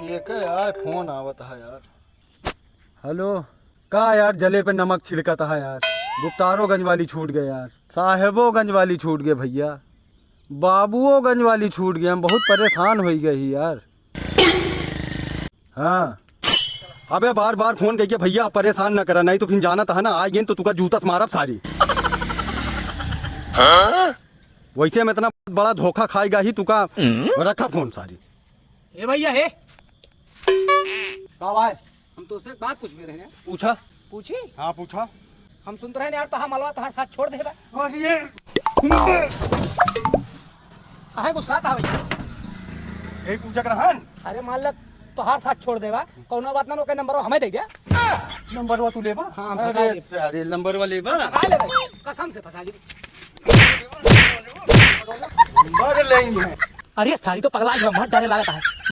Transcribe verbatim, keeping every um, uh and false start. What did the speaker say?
ये का यार, फोन आवत है यार। हेलो, का यार, जले पे नमक छिड़कत है यार। गुप्तारोगंज वाली छूट गए यार, साहेबोगंज वाली छूट गए भैया, बाबुओगंज वाली छूट गए। हम बहुत परेशान हो गए ही यार। हाँ, अबे बार बार फोन कइके भैया परेशान न करा, नहीं तो फिर जानत है ना, आ गए तो तुका जूता से मारब सारी। वैसे हम इतना बड़ा धोखा खाएगा ही तुका। रखा फोन सारी। ए भैया, हे। का भाई? हम तोसे एक बात पूछबे रहे हैं। पूछा। पूछी? हाँ, पूछा। हम सुनत रहे यार, तोहार मलवा तोहार साथ छोड़ देबा। अरे। काहे गुस्सात हवे? यही पूछक रहन। अरे मान ले, तोहार साथ छोड़ देबा, कौनो बात ना, ओके नंबरवा हमें दे दे। नंबरवा तू लेबा? हाँ, हम फंसा अरे लेब। सारे नंबरवा लेबा? फंसा लेबे, कसम से फंसा लेबे। नंबर लेंगे। अरे सारी तो पगला गया, मत डरे लागत है।